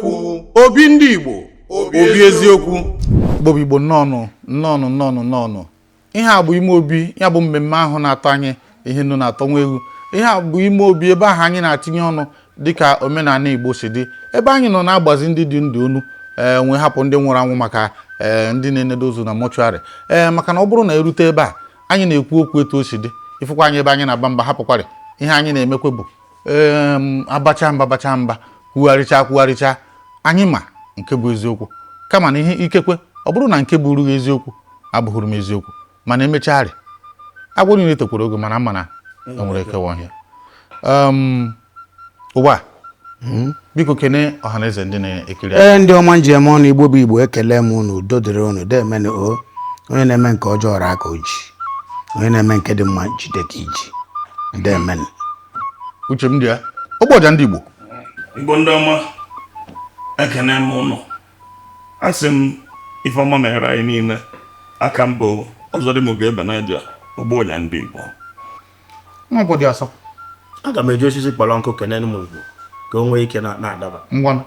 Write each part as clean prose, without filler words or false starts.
Eziokwu. Obi ndị Igbo, obi eziokwu. Igbo bụ Igbo, nnọọnụ, nnọọnụ, nnọọnụ, nnọọnụ. Ihe a bụ ime obi, ya bụ mmemme ahụ na-atọ anyị ihe nnu na-atọ nwa ewu. Ihe a bụ ime obi, ebe ahụ anyị na-atinye ọnụ dịka omenala Igbo si dị, ebe anyị nọ na-agbazi ndị dị ndụ onu, ee, nwee hapụ ndị nwụrụ anwụ maka ee ndị na-enedo ozu na mortuary, ee, maka na ọ bụrụ na erute ebe a, anyị na-ekwu okwu etu o si dị. Ifụkwa anyị ebe anyị na-aba mba, hapụkwarị ihe anyị na-emekwe bụ abacha mba, bacha mba, kwugharịcha kwugharịcha. Anyị ma nke bụ eziokwu, kama na ihe ikekwe ọ bụrụ na nke bụrụ gị eziokwu abụghịrị m eziokwu, mana emechagharị agwọ niile tokwara ogo, mana ama na enwere ekewa ọhịa. Ugbu a, biko, kene ọhaneze ndị na-ekiri anyị. Ee, ndị ọma njem ọnụ, Igbo bụ Igbo, ekele m unu. Udo dịrị unu. Demene o. Onye na-eme nke ọjọọ ra aka o ji, onye na-eme nke dị mma jide ka iji. Demene. Uche m dị ya, ogboja ndị Igbo. Igbo ndị ọma, ekene m ụnụ. Asị m ife ọma mere anyị niile. Aka m bụ Ọzọdịmgba Ebenaja, ogboja ndị Igbo. Nwankwo dị asọ. Aga m eji osisi kpọrọ nkụ kene ụmụ Igbo ka o nwee ike na-adaba. Ngwanụ.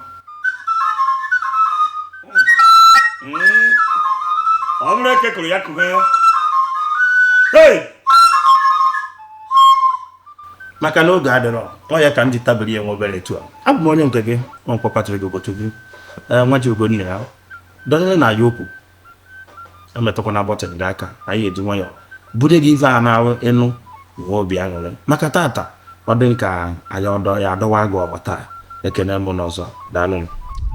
Ọ bụrụ eke kụrụ ya kụghe. Hey! Maka na oge adịrọ, ọ ya ka m ji tabiri ya nwe obere etu a. Abụ m onye nke gị, Nwankwọ Patrick Ugochukwu, ee, nwa ji ugo nne ya dọnyere na ya okwu. Emetụkwana button gị aka. Anyị eji nwayọọ bude gị ife a na-ahụ ịnụ nwee obi aṅụrị maka tata. Ọ dị nka anyị ọdọ ya adọwa gị ọgba taa. Ekene m n'ọzọ, daalụ m.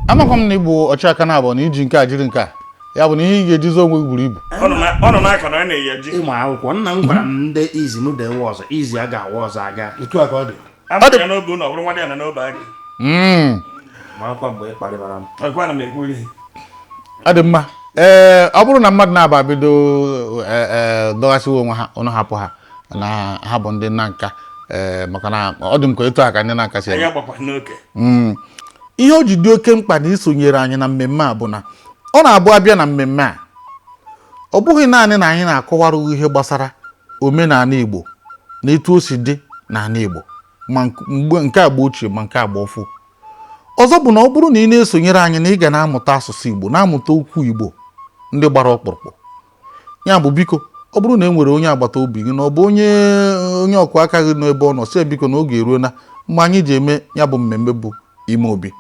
Amakwa m na ịbụ ọchịaka na abụọ na iji nke a jiri nke a, ya bụ na ihe ị ga-ejizi onwe gị buru ibu. Ọ nọ n'aka na ọ na-eyi ji. Ịmụ akwụkwọ, nna m gwara m ndị izi m dewe ọzọ izi a ga-awa ọzọ aga. Otu a ka ọ dị. Amụrụ ya n'obe ụlọ, ọ bụrụ nwa dị ya na n'obe agị. Ma akwụkwọ mgbe ị kparịbara m. Ọkwa na m ekwu ihe. Ọ dị mma. Ee, ọ bụrụ na mmadụ na-aba bido ee dọghasịwa onwe ha, ụnụ hapụ ha na ha bụ ndị Nanka, ee, maka na ọ dị m ka etu a ka ndị Nanka si anyị eme. agbakwa n'oke. Ihe o ji dị oke mkpa na isonyere anyị na mmemme a bụ na ọ na-abụ abịa na mmemme a, ọ bụghị naanị na anyị na-akọwara ihe gbasara omenala Igbo na etu o si dị n'ala Igbo, ma mgbe nke agba ochie ma nke agba ọfụ. Ọzọ bụ na ọ bụrụ na ị na-esonyere anyị, na ị ga na-amụta asụsụ Igbo, na-amụta okwu Igbo ndị gbara ọkpụrụkpụ. Ya bụ, biko, ọ bụrụ na e nwere onye agbata obi gị na ọ bụ onye onye ọkụ aka gị n'ebe ọ nọ, si biko na oge eruola mgbe anyị ji eme ya bụ mmemme bụ ime obi.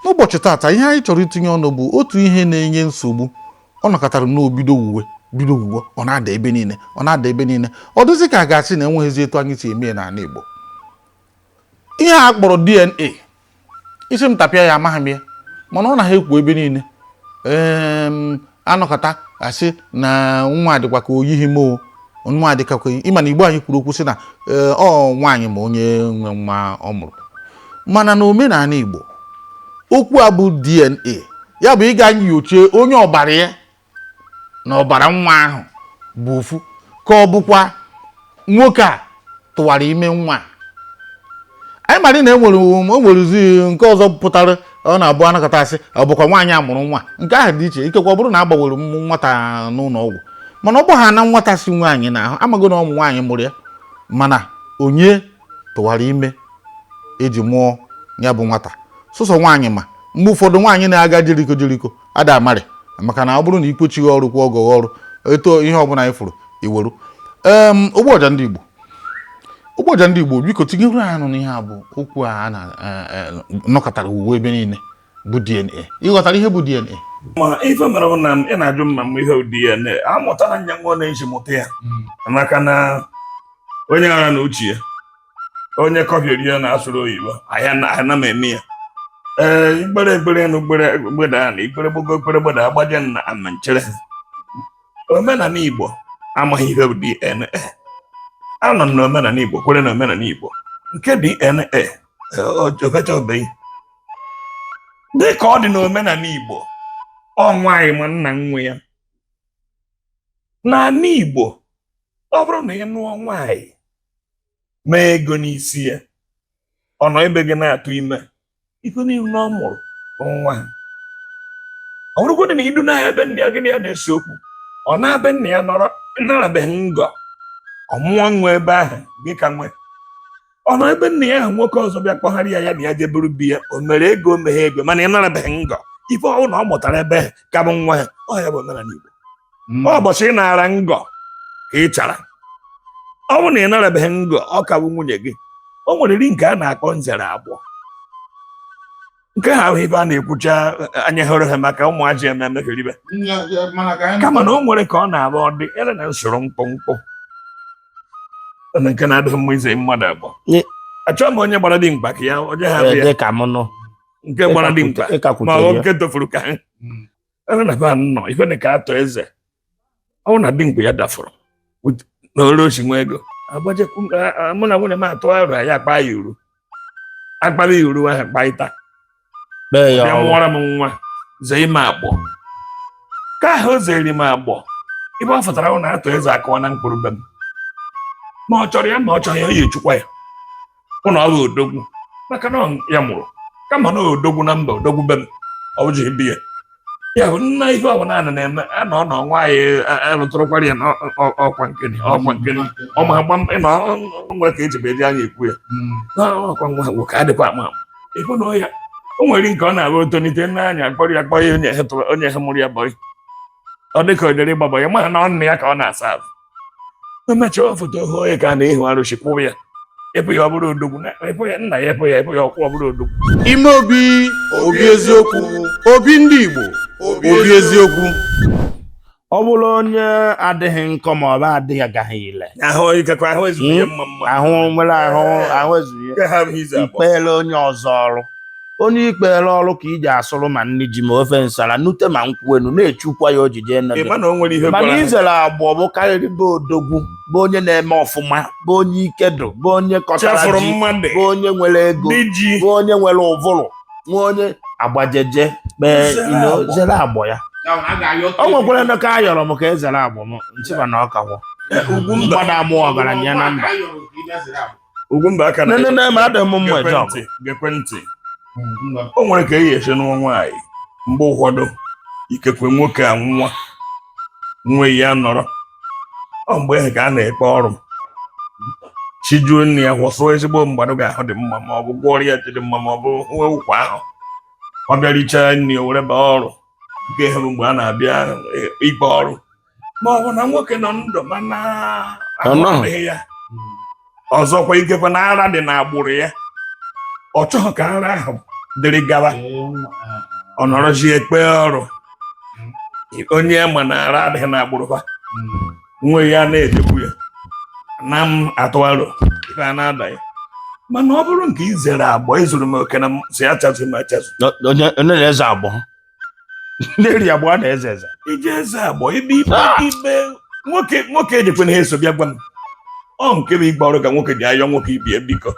N'ụbọchị taata, ihe anyị chọrọ itinye ọnụ bụ otu ihe na-enye nsogbu. Ọ nọkọtara n'obido wuwe, bido wuwe, ọ na-ada ebe niile, ọ na-ada ebe niile. Ọ dịzị ka a ga-asị na enweghịzi etu anyị si eme ya n'ala Igbo. Ihe a kpọrọ DNA, isi m tapịa ya, amaghị m ya, mana ọ na ha ekwu ebe niile. Ee, anọkọta asị na nwa dịkwa ka oyighị m o, nwa dịka ka ịma na Igbo anyị kwuru okwu sị na ee, ọ nwaanyị ma onye nwe nwa ọ mụrụ. Mana na omenala Igbo, okwu a bụ DNA, ya bụ ịga nyochie onye ọbara ya na ọbara nwa ahụ bụ ofu, ka ọ bụkwa nwoke a tụwara ime nwa a. Anyị mara na enwere o nwerezi nke ọzọ pụtara, ọ na-abụ anakọta asị ọ bụkwa nwaanyị a mụrụ nwa. Nke ahụ dị iche. Ikekwe ọ bụrụ na a gbawere m nwata n'ụlọ ọgwụ, mana ọ bụ ha na nwata si nwaanyị n'ahụ, amago na ụmụ nwaanyị mụrụ ya, mana onye tụwara ime eji mụọ ya bụ nwata, sụsọ nwaanyị. Ma mgbe ụfọdụ nwaanyị na-aga jeriko jeriko ada amarị, maka na ọ bụrụ na ikpochighị ọrụ kwa ọgọ ọrụ eto ihe ọbụla anyị fụrụ iweru. Ogbuọja ndị Igbo, ogbuọja ndị Igbo, biko tinyere anyị ọnụ n'ihe a bụ okwu a na nọkọtara uwe ebe niile bụ DNA. Ị ghọtara ihe bụ DNA? Ma ife mere bụ na ị na-ajụ m ma m ihe DNA, amụtara nya nwa na-eji mụta ya, maka na onye ara na uche ya, onye kọfịrị ya na-asụrụ oyibo, ahịa ana m eme ya. Ee, ikpere ekpere na ukpere gbeda na ikpere gbogo ekpere gbeda agbaje na ama nchere. Omenala Igbo amaghị ihe bụ DNA. Anọ m n'omenala Igbo, kwere na omenala Igbo nke DNA ofechabeghị dị ka ọ dị n'omenala Igbo. Ọ nwaanyị ma nna nwe ya n'ala Igbo. Ọ bụrụ na ị nụọ nwaanyị mee ego n'isi ya, ọ nọ ebe gị na-atụ ime, ife niile ọ mụrụ bụ nwa ha. Ọ bụrụgodị na idu na ebe nna ya, gịnị ya na-ese okwu, ọ na-abịa nna ya nọrọ narabeghị ngọ, ọ mụọ nwa ebe ahụ gị ka nwe. Ọ nọ ebe nna ya ahụ nwoke ọzọ bịa kpọgharị ya, ya na ya jeburu bi ya, o mere ego, o meghe ego, mana ị narabeghị ngọ. Ife ọwụ na ọ mụtara ebe ka bụ nwa ya, ọ ya bụ omenala Igbo. Ọ ụbọchị ị nara ngọ ka ị chara. Ọ bụrụ na ị narabeghị ngọ, ọ ka bụ nwunye gị. O nwere ri nke a na-akpọ nzere agbọ, nke ha ahụ ife a na-ekwucha anya hụrụ ha maka ụmụazị eme emeheribe, kama na o nwere ka ọ na-abụ ọ dị ere na nsoro mkpụmkpụ na nke na-adịghị mma ize mmadụ abụọ. Achọghị m onye gbara dimkpa ka ya onye ha Dị ka m nụ. Nke gbara dimkpa ma ọ nke tofuru ka ha ere na ba nọ ife dị ka atọ eze. Ọ bụrụ na dimkpa ya dafụrụ na ore osi nwa ego agbajekwu, mụ na nwunye m atụ aro ya, akpa ya uru, akpara ya uru ahụ kpaịta bịa mụọrọ m nwa, zee ime agbọ ka ahụ o zere ime agbọ. Ibe ọ fụtara na atọ eze akọwa na mkpụrụ be m, ma ọ chọrọ ya ma ọ chọrọ ya, ọ ya echukwa ya ụnụ. Ọ bụ odogwu maka na ya mụrụ, kama na odogwu na mba, odogwu be m, ọ bụji bi ya. Ya bụ nna ife ọbụla a na-eme anọ nọ nwaanyị alụtụrụkwara ya na ọkwa nkeni, ọkwa nkeni ọma agba ịnọ nwere ka eji eji anya ekwu ya na ọkwa nwa nwoke adịkwa ama ama ịfụ na ya o nwere nke ọ na-abụ otonite n'anya akpọrọ ya, kpọọ ya onye ha tụrụ, onye ha mụrụ ya bọyị. Ọ dị ka o jere ịgbabọ ya, mana na ọ nna ya ka ọ na-asa ahụ. Emechaa foto hụ onye ka a na-ehu arụsị kwụwa ya, ịpụ ya ọ bụrụ odogwu, ịpụ ya nna ya, ịpụ ya, ịpụ ya ọkwụ, ọ bụrụ odogwu. Ime obi, obi eziokwu, obi ndị Igbo, obi eziokwu. Ọ bụrụ onye adịghị nkọ ma ọ bụ adịghị agaghị ile ahụ, ikekwe ahụ ezughị ya mma mma. Ahụ nwere ahụ, ahụ ezughị. Nke ha abụghị izu abụọ. Ikpere onye ọzọ ọrụ, onye ikpere ọrụ ka iji asụrụ ma nri ji ma ofe nsala nute ma nkwụ enu na-echukwa ya ojije nne Ị gị. ma na o nwere ihe Mana gwara ha. Izere agbọ bụ karịrị bụ odogwu, bụ onye na-eme ọfụma, bụ onye ike dụ, bụ onye kọtara Chefuru ji, mmadụ bụ onye nwere ego, dị ji bụ onye nwere ụvụrụ, nwe onye agbajeje kpee. Zere ino agbọ. Zere agbọ ya. O nwekwara ndị ka a yọrọ m ka ezere agbọ m ntịba na ọka gwọ. Ugwumba. Mmadụ amụọ ọgaranya na mba. Ugwumba aka na Nne nne ma adịghị m mma eje ọgụ. Gekwe ntị, gekwe ntị. O nwere ka e esi nụọ nwaanyị. Mgbe ụfọdụ ikekwe nwoke anwụọ, nwe ya nọrọ, ọ mgbe ahụ ka a na-ekpe ọrụ chijuo nne ya, kwụsụ ezigbo mgbado ga-ahụ dị mma, ma ọ bụ gwọrọ ya ji dị mma, ma ọ bụ nwe ụkwa ahụ. Ọ bịa richaa nri, o were baa ọrụ. Nke ha bụ mgbe a na-abịa ikpe ọrụ, ma ọ bụ na nwoke nọ ndụ mana ahụ Ọ nọghị. adịghị ya. Ọzọkwa, ikekwe na ara dị n'agbụrụ ya, ọ chọghị ka ara ahụ dịrị gawa, ọ nọrọzi ekpe ọrụ. Onye ma na ara adịghị n'agbụrụ ha, nwe ya na-edekwu ya na m atụ aro ife a na-ada ya. Mana ọ bụrụ nke izere agbọ, ezuru m oke na m si achazụ m achazụ. Onye onye na-eze agbọ na-eri agbọ a na-eze eze. Ije eze agbọ ibe ibe ibe nwoke, nwoke ejekwana ha eso bịa gwa m ọ nke bụ igbe ọrụ ka nwoke ji ayọ nwoke ibie biko.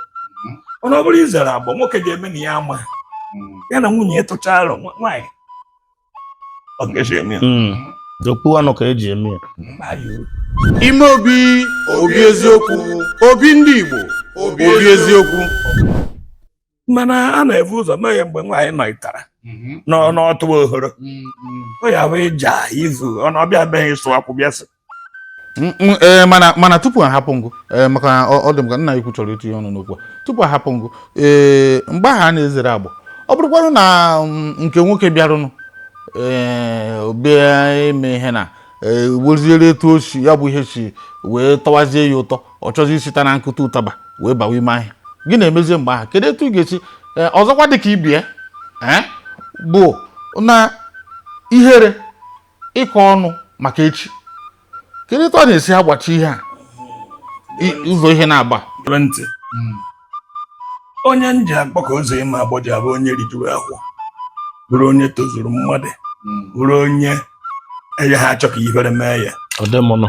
Mana ọ bụrụ izere agbọ, nwoke ji eme na ya ama ya na nwunye ya tụcha arọ nwaanyị ọ ga-esi eme ya. Okpu ọnụ ka eji eme ya. Baa ya uru. Ime obi, obi eziokwu, obi ndị Igbo, obi eziokwu. Mana a na-ebu ụzọ mee ya mgbe nwaanyị nọịtara n'ọtụ ohere ọ ya bụ ịja izu ọ na ọbịa beghị ịsụ akwụ bịa sị. Ee, mana tupu ahapụ ngụ, ee, maka na ọ dị m ka nna ikwu chọrọ itinye ọnụ n'okwu a. Tupu ahapụ ngụ, ee, mgbe ahụ a na-ezere agbọ, ọ bụrụkwanụ na nke nwoke bịarụnụ, ee, bịa ime ihe na, ee, weziere etu o si ya bụ ihe si wee tọwazie ya ụtọ, ọ chọzi isita na nkụta ụtaba wee bawa ime ahịa, gị na-emezie mgbe ahụ, kedu etu ị ga-esi? Ee, ọzọkwa dị ka ibie, ee, bụ na ihere ịkọ ọnụ maka echi, kedu etu a na-esi agbachi ihe a, ụzọ ihe na-agba? Gere ntị. Onye nji akpọ ka ụzọ ịma agbọ ji abụ onye rijuru akwụ, bụrụ onye tozuru mmadụ, bụrụ onye enye ha achọ ka ihere mee ya. Ọ dị m nọ.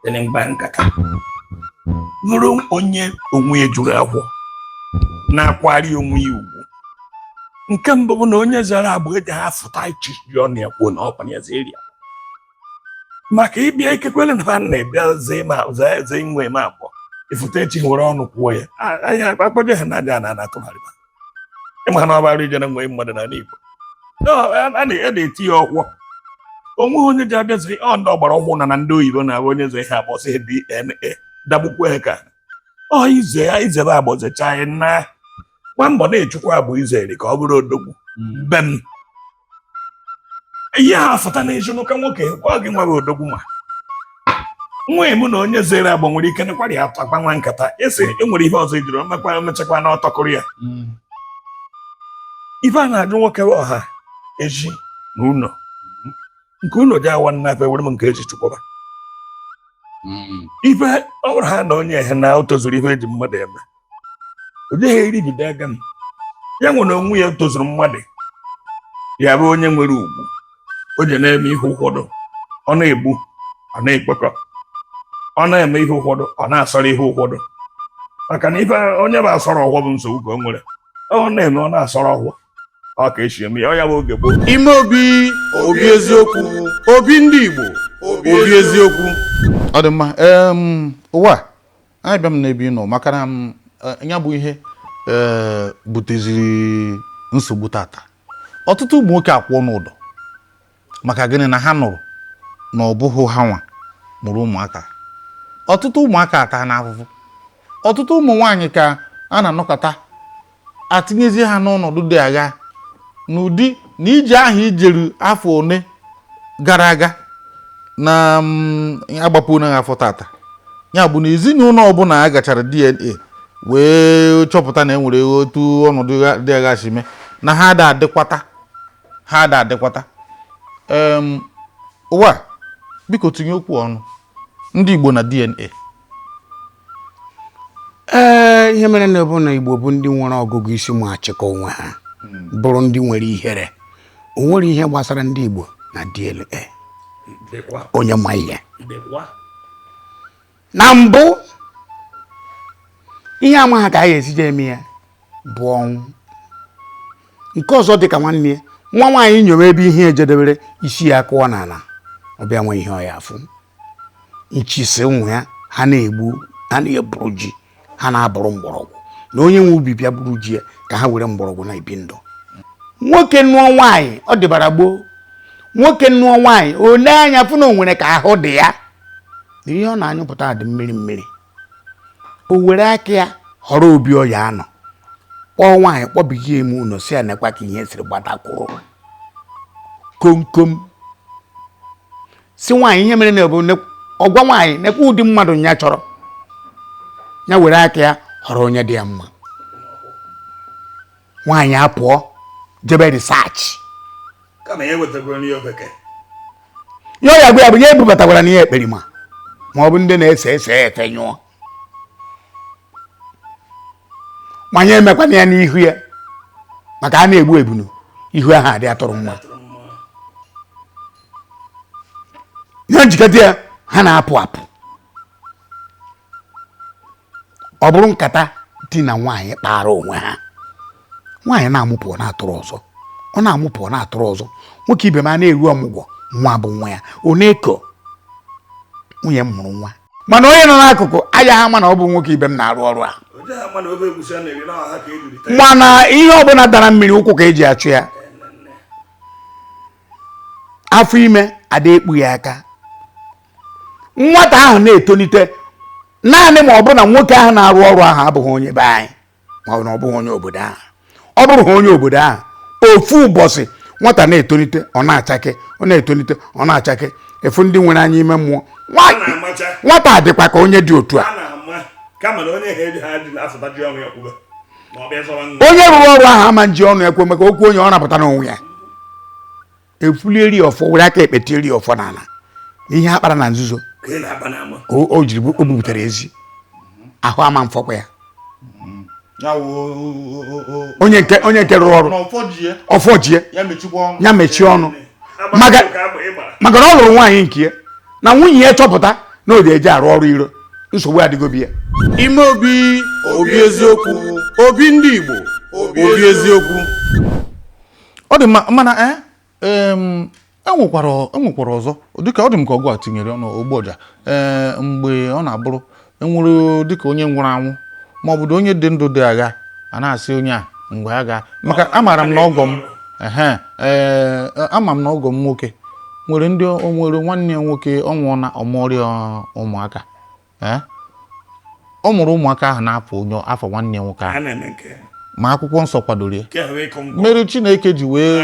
Dị mgba nkata, bụrụ onye onwe ya juru akwụ, na-akwari onwe ya ugwu. Nke mbụ bụ na onye zara agbụ eji ha fụta ichi ji ọnụ ya kwuo na ọkwa ya zeri ya maka ịbịa ikekwele na ha na-ebịa zee ma zee zee inwe ma abụọ ịfụta echi nwere ọnụ kwuo ya. Anya akpọje ha na-aja na na-atụgharịba ịma na ọbara ijere nwee mmadụ n'ala Igbo. No, a na-eti ya ọkwọ onweghị onye ji abịa zi ọ ndị ọgbara ọhụụ na ndị oyibo na-abụ onye zee ha abụọ sị DNA dagbukwe ha ka Ọ ize ya izebe agbọ zecha anyị na gba mbọ na-echukwa abụ izeri ka ọ bụrụ odogwu be m. Ihe a fụta n'ezinụka nwoke gwa gị nwa bụ odogwu, ma nwa mụ na onye zere agbọ nwere ike nekwara ya atọ akpa nwa nkata esi enwere ihe ọzọ ejiri omekwa emechakwa na ọtọkụrụ ya. Ife a na-ajụ nwoke bụ ọha ezi na ụlọ nke ụlọ ji awa nnafe were m nke eji chukwaba ife. Ọ bụrụ ha na onye ehe na o tozuru ife eji mmadụ eme, o jeghị eribido aka m ya nwere onwe ya tozuru mmadụ, ya bụ onye nwere ugwu o ji na-eme ihe ụfọdụ, ọ na-egbu, ọ na-ekpekọ, ọ na-eme ihe ụfọdụ, ọ na-asọrọ ihe ụfọdụ, maka na ife onye bụ asọrọ ọhụọ bụ nsogbu ka o nwere. Ọ na-eme, ọ na-asọrọ ọhụọ, ọ ka esi eme ya. Ọ ya bụ oge gboo. Ime obi, obi eziokwu, obi ndị Igbo, obi eziokwu. Ọ dị mma. Ụwa anyị bịa m n'ebe ị nọ maka na m ya bụ ihe buteziri nsogbu tata. Ọtụtụ ụmụ nwoke akwụọ n'ụdọ maka gịnị? Na ha nụrụ na ọ bụghị ha nwa mụrụ ụmụaka. Ọtụtụ ụmụaka ata n'afụfụ. Ọtụtụ ụmụ nwaanyị ka a na-anọkọta atinyezie ha n'ọnọdụ dị agha n'ụdị na ije ahụ ijeru afọ one gara aga na agbapụ na afọ tata. Ya bụ na ezinụlọ ọbụla a gachara DNA wee chọpụta na enwere otu ọnọdụ dị agha si mee na ha ada adịkwata, ha ada adịkwata. Ụwa, biko tinye okwu ọnụ ndị Igbo na DNA. Ee, ihe mere na bụ na Igbo bụ ndị nwere ọgụgụ isi ma achịkọ onwe ha, bụrụ ndị nwere ihere. O nwere ihe gbasara ndị Igbo na DNA. Onye ma ihe na mbụ, ihe amaghị ka a ga-esije eme ya bụ ọnwụ. Nke ọzọ dị ka nwanne ya nwa nwaanyị nyowe ebe ihe ejedebere isi ya kụọ n'ala, ọ bịa nwe ihe ọ ya afụ nchisi ụmụ ya. Ha na-egbu, ha na-eburu ji, ha na-abụrụ mgbọrọgwụ na onye nwe ubi bịa buru ji ya ka ha were mgbọrọgwụ na-ebi ndụ. Nwoke nụọ nwaanyị, ọ dịbara gboo, nwoke nụọ nwaanyị, o lee anya fụ na o nwere ka ahụ dị ya na ihe ọ na-anyụpụta dị mmiri mmiri, o were aka ya họrọ obi ọ ya anọ, kpọọ nwaanyị, kpọbiga ime ụlọ, si ya nekwa ka ihe siri gbatakwuru komkom, si nwaanyị ihe mere na bụ ọgwa nwaanyị nekwa ụdị mmadụ ya chọrọ, ya were aka ya họrọ onye dị ya mma. Nwaanyị apụọ jebe research. Kama ya ewetagoro nri ofeke. Ihe ọ ya gwa ya bụ ya ebubatakwara n'ihe ekperima ma ọ bụ ndị na-ese ese efe nyụọ manye, emekwana ya n'ihu ya, maka a na-egbu ebunu ihu ahụ adị atụrụ mma. Ihe njikọta ya ha na-apụ apụ, ọ bụrụ nkata di na nwaanyị kpara onwe ha. Nwaanyị na-amụpụ, ọ na-atụrụ ọzọ, ọ na-amụpụ, ọ na-atụrụ ọzọ. Nwoke ibe m a na-eru ọmụgwọ, nwa bụ nwa ya, ọ na-eko nwunye m mụrụ nwa, mana onye nọ n'akụkụ agaghị ama na ọ bụ nwoke ibe m na-arụ ọrụ a. Oje ha ma na ofe egusi a na-eri na ọha ka ejiri taa. Mana ihe ọbụla dara mmiri, ụkwụ ka eji achụ ya. Afọ ime ada ekpu ya aka. Nwata ahụ na-etolite naanị ma ọ bụ na nwoke ahụ na-arụ ọrụ ahụ abụghị onye be anyị, ma ọ bụ na ọ bụghị onye obodo ahụ. Ọ bụrụ ha onye obodo ahụ, ofu ụbọchị nwata na-etolite, ọ na-achake, ọ na-etolite, ọ na-achake, efu ndị nwere anya ime mmụọ. A na-amacha. Nwata dịkwa ka onye dị otu a. A na-ama, kama na onye ha eji ha ji na-asụta ji ọnụ ya kwube ma ọ bịa zọrọ nwa. Onye rụrụ ọrụ ahụ ama nji ọnụ ekwe maka okwu onye ọ napụta n'onwe ya. Efulieri ọfọ, were aka ekpe tieri ọfọ n'ala, ihe a kpara na nzuzo ka ị na-aba n'ama. Ka o jiri o bubutere ezi ahụ ama mfọkwa ya. Ya wụ Onye nke rụrụ ọrụ na ọfọ ji ya. Ọfọ ji ya. Ya mechikwa ọnụ. Ya mechie ọnụ. Agba ka agba ịgbara. Maka na ọ lụrụ nwaanyị nke ya na nwunye ya chọpụta na o ji eje arụ ọrụ iro, nsogbu adịgobi ya. Ime obi, obi eziokwu, obi ndị Igbo, obi eziokwu. Ọ dị mma, mana enwekwara ọzọ dịka ọ dị m ka ọgụ a tinyere ọnụ ogboja ee mgbe ọ na-abụrụ enwere dịka onye nwụrụ anwụ ma ọ bụ onye dị ndụ dị agha, a na-asị onye a mgbe agha, maka amaara m na ọgọ m ehe ee ama m na ọgọ m nwoke nwere ndị o nwere nwanne ya nwoke ọ nwụọ na ọmụọrịa ụmụaka. Ee, Ọ mụrụ ụmụaka ahụ n'afọ onye afọ nwanne ya nwoke ahụ, ma akwụkwọ nsọ kwadoro ya, mere Chineke ji wee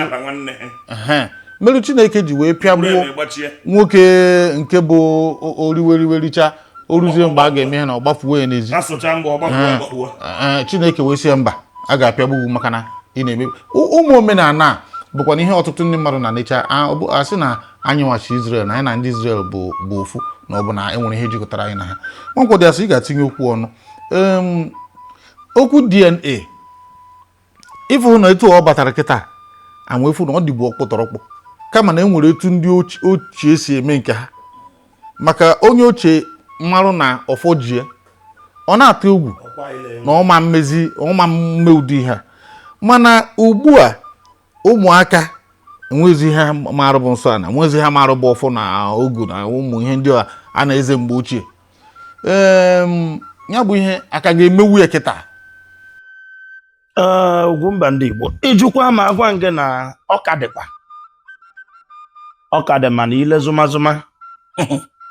mere Chineke ji wee pịagbuo nwoke nke bụ oriweriwericha o ruzie mgbe a ga-eme ihe na ọ gbafuo ya n'ezi. Chineke wee sị ya mba, a ga-apịagbu gị maka na ị na-eme ụmụ omenala a bụkwa na ihe ọtụtụ ndị mmadụ na-enecha asị na anyị nwachi Israel na anyị na ndị Israel bụ ofu, na ọ bụ na e nwere ihe jikọtara anyị na ha. Nwankwọ dị asị ị ga-atinye okwu ọnụ okwu DNA ịfụ na etu ọ batara kịta anwa efu na ọ dịbu ọkpụtọrọkpụ, kama na e nwere etu ndị ochie si eme nke ha, maka onye ochie marụ na ọfọ ji ya ọ na-atụ egwu na ọma mmezi ọma mme ụdị ihe a. Mana ugbu a ụmụaka enwezi ha marụ bụ nsọ ana, enwezi ha marụ bụ ọfọ na ogu na ụmụ ihe ndị a na-eze mgbe ochie. Ya bụ ihe aka ga-emewu ya kịta. Ugwumba ndị Igbo, ịjụkwa ma agwa gị na ọka dịkwa, ọka dị, mana ile zụmazụma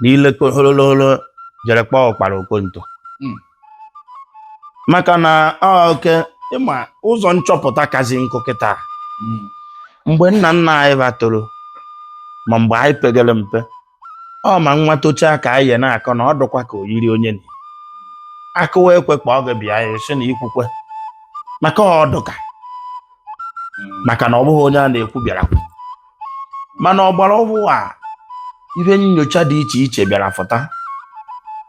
na ile hololoholo jere kpọọ ụkpara okonto, maka na oke ịma ụzọ nchọpụta kazi nkụ kịta. Mgbe nna nna anyị batoro, ma mgbe anyị pegere mpe, ọ ma nwa tochaa ka anyị na-akọ na ọ dụkwa ka o yiri onye na akụwa ekwe kpọọ gị bịa ya sị na ikwukwe maka ọdụka, maka na ọ bụghị onye a na-ekwu bịara kwu. Mana ọgbara ọhụụ a, ihe nyocha dị iche iche bịara fụta,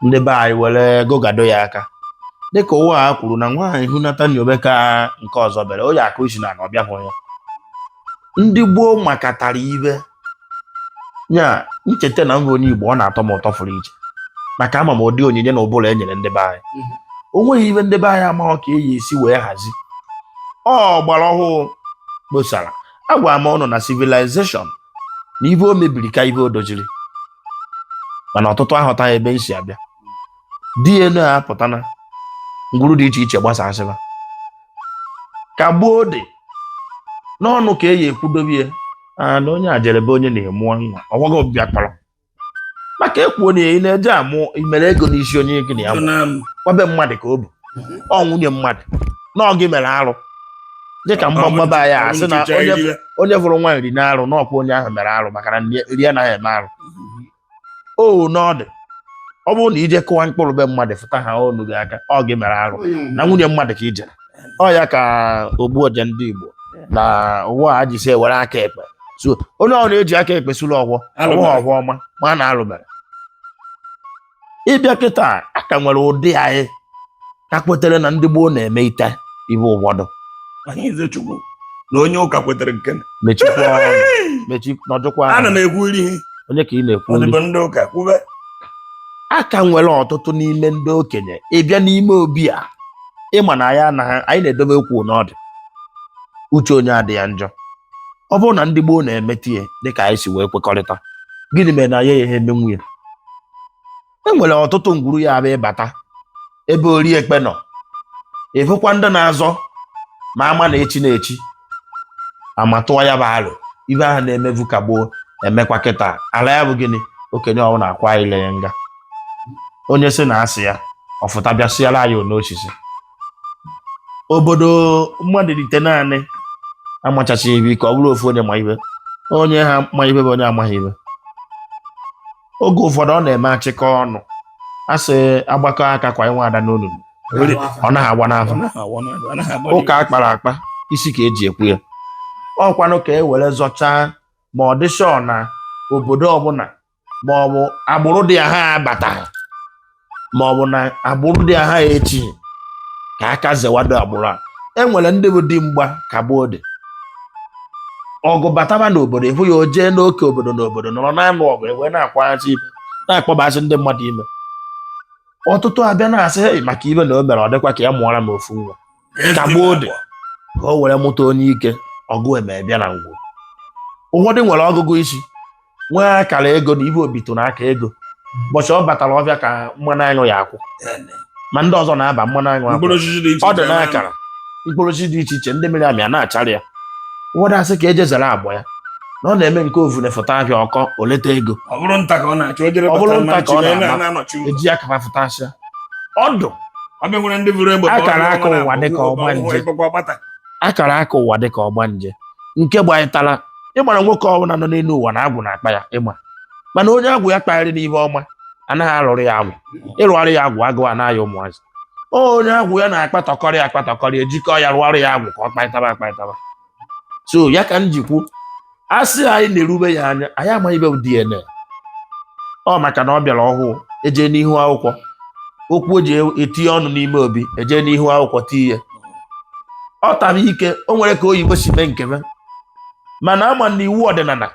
ndị be anyị were gụgado ya aka dịka ụwa a kwuru na nwaanyị hunata nyobe ka nke ọzọ bịara onye akụ isi na ọ bịahụ ya. Ndị gboo makatara ibe ya ncheta na mba onye Igbo ọ na-atọ m ụtọ fụrụ iche, maka ama m ụdị onyinye na ụbụrụ e nyere ndị be anyị. O nweghị ibe ndị be anyị amaghọ ka eyi esi wee hazi ọ gbara ọhụụ kposara. Agwara m ụnụ na civilization na ibe o mebiri ka ibe o doziri, mana ọtụtụ aghọtaghị ebe m si abịa. DNA apụtana ngwuru dị iche iche gbasasịba ka gboo dị n'ọnụ ka eyi ekwudobe ya na onye a jere be onye na-emụọ nwa ọgwago bịa kpọrọ maka ekwuo na ị na-eje amụ imere ego n'isi onye gị na ya kwabe mmadụ ka o bụ ọ nwunye mmadụ na ọ gị mere arụ dịka mgbamgbaba ya asị na onye fụrụ nwaanyị ri na-arụ n'ọkwa onye ahụ mere arụ, maka na nri anaghị eme arụ. O n'ọdị ọ bụrụ na ije kụwa mkpụrụ be mmadụ fụta ha onu gị aka, ọ gị mere arụ na nwunye mmadụ ka ije. Ọ ya ka ogbu ọja ndị Igbo na ụwa a ji si ewere aka ekpe so onye ọ na-eji aka ekpe suru ọgwọ ọgwọ ọgwọ ọma ma na alụ mere ịbịa kịta a ka nwere ụdị anyị ka kwetere na ndị gboo na-eme ite ibe ụfọdụ. Na onye ụka kwetere nke mechikwa ọnụ mechi nọdụkwa. Ana m ekwu iri onye ka ị na-ekwu iri ndị ụka kwube. A ka nwere ọtụtụ n'ime ndị okenye ịbịa n'ime obi a ịma na anyị anaghị anyị na-edobe okwu n'ọdụ uche onye adị ya njọ. Ọ bụrụ na ndị gboo na-emete ya dịka anyị si wee kwekọrịta, gịnị mere na ya ya eme nwunye? E nwere ọtụtụ ngwuru ya abịa ịbata ebe ori ekpe nọ, ịfụkwa ndị na-azọ ma ama na echi na-echi ama tụọ ya bụ alụ ibe ahụ na-emevu ka gboo emekwa kịta. Ala ya bụ gịnị? Okenye ọbụla akwa ile ya nga onye sị na asị ya ọfụta bịa sịara anyị n'osisi obodo mmadụ rite naanị amachachi ibe ka ọ bụrụ ofu onye ma ibe onye ha ma ibe bụ onye amaghị ibe. Oge ụfọdụ ọ na-eme achịkọ ọnụ asị agbakọ aka kwa inwe ada n'olulu ọ naghị agba n'afọ ụka akpara akpa isi ka eji ekwu ya. Ọkwanụ ka e were zọchaa ma ọ dị sure na obodo ọbụla ma ọ bụ agbụrụ dị ha abataghị ma ọ bụ na agbụrụ dị ha echighị ka aka zewado agbụrụ a. E nwere ndị bụ dimgba ka gboo dị ọgụ bataba n'obodo ịhụ ya o jee n'oke obodo n'obodo nọrọ na-anụ ọgụ ewee na-akwaghachi ibe na-akpọbasị ndị mmadụ ime. Ọtụtụ abịa na-asị hei maka ibe na o mere ọ dịkwa ka ya mụọra m ofu nwa ka gboo dị ka o were mụta onye ike ọgụ eme bịa na ngwo. Ụfọdụ nwere ọgụgụ isi nwee akara ego na ibe obito na aka ego ụbọchị ọ batara ọbịa ka mmanụ aṅụ ya akwụ ma ndị ọzọ na-aba mmanụ aṅụ akwụ ọ dị n'akara mkpụrụ osisi dị iche iche ndị mmiri amị a na-achara ya. Ụfọdụ asị ka eje zere agbọ ya na ọ na-eme nke ovune fụta ahịa ọkọ o leta ego ọ bụrụ nta ka ọ na-achọ o jere Ọ bụrụ bata nta ka ọ na na-ama. na-anọchi ụzọ. Eji akapa fụta asịa ọdụ Ọbịa nwere ndị buru egbe. Akara aka ụwa dịka ọgbanje. Akara aka ụwa dịka ọgbanje nke gbanyetara ịgbara nwoke ọbụla nọ n'elu ụwa na agwụ na-akpa ya ịgba, mana onye agwụ ya kpagharị n'ihe ọma anaghị alụrụ ya agwụ, ịrụgharị ya agwụ agụụ anaghị ụmụazị. Onye agwụ ya na-akpatọkọrị akpatọkọrị ejikọ ya rụgharị ya agwụ ka ọ kpaịtaba akpaịtaba. So ya ka m jikwu a sị anyị na-erube ya anya, anyị amaghị ibe bụ DNA. Ọ maka na ọ bịara ọhụụ, eje n'ihu akwụkwọ okwu o ji etinye ọnụ n'ime obi, eje n'ihu akwụkwọ tinye ọ tara ike. O nwere ka oyibo si mee nke me, mana ama na iwu ọdịnala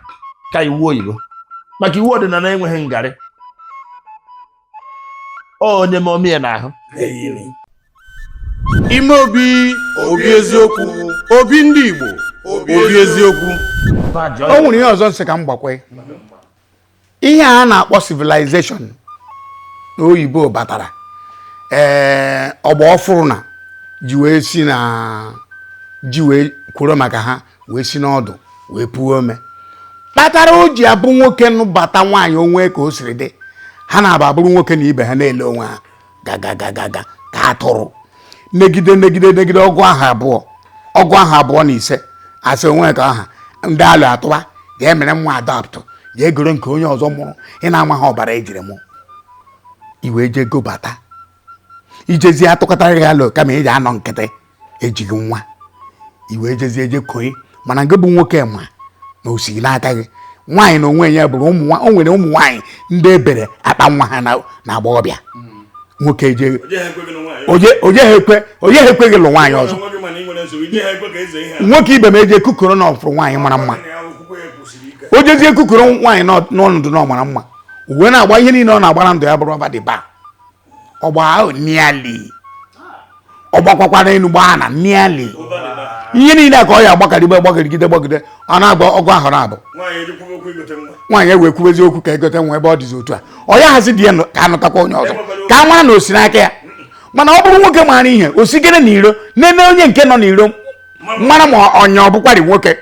ka iwu oyibo, maka iwu ọdịnala enweghị ngarị. Ọ onye ma omie n'ahụ. Ime obi, obi eziokwu, obi ndị Igbo, obi eziokwu. O nwere ihe ọzọ nsị ka m gbakwe. Ihe a na-akpọ civilization na oyibo batara, ee, ọgba ọfụrụ na ji wee si na ji wee kwuru maka ha wee si n'ọdụ wee puo ome, kpatara o ji abụ nwoke nụbata nwaanyị, onwe ka o siri dị, ha na-aba abụrụ nwoke na ibe ha na-ele onwe ha gagagagaga ka atụrụ negide negide negide ọgụ ahụ abụọ, ọgụ ahụ abụọ na ise, asị onwe ka aha ndị alụ atụba jee mere nwa adopt, jee goro nke onye ọzọ mụrụ ị na-ama ha ọbara ejiri mụ iwee jee gobata ijezi atụkọtara ya alụ kama iji anọ nkịtị ejighị nwa iwee jezie je koe. Mana nke bụ nwoke ma na o sighi n'aka gị nwaanyị na onwe ya bụrụ ụmụ o nwere ụmụ nwaanyị ndị ebere akpa nwa ha na agbọghọbịa nwoke je oje ha ekwe gị lụ nwaanyị ọzọ. Nwoke ibe m eje kukoro na ọfụrụ nwaanyị mara mma, o jezie kukoro nwaanyị n'ọnọdụ na ọ mara mma, uwe na-agba ihe niile ọ na-agba na ndụ ya bụrụ ọba dị ba ọgba ahụ niali, ọ gbakwakwara elu gbaa na niali, ihe niile a ka ọ ya agbakarịgbe gbagịrịgide gbagide, ọ na-agba ọgụ ahụ na-abụ nwaanyị ewee kwubezi okwu ka egote nwa. Ebe ọ dịzi otu a, ọ ya hazi di ya ka anụtakwa onye ọzọ ka a mara na o si n'aka ya. Mana ọ bụrụ nwoke maara ihe, o sigere n'iro nene onye nke nọ n'iro mara ma ọnya ọ bụkwarị nwoke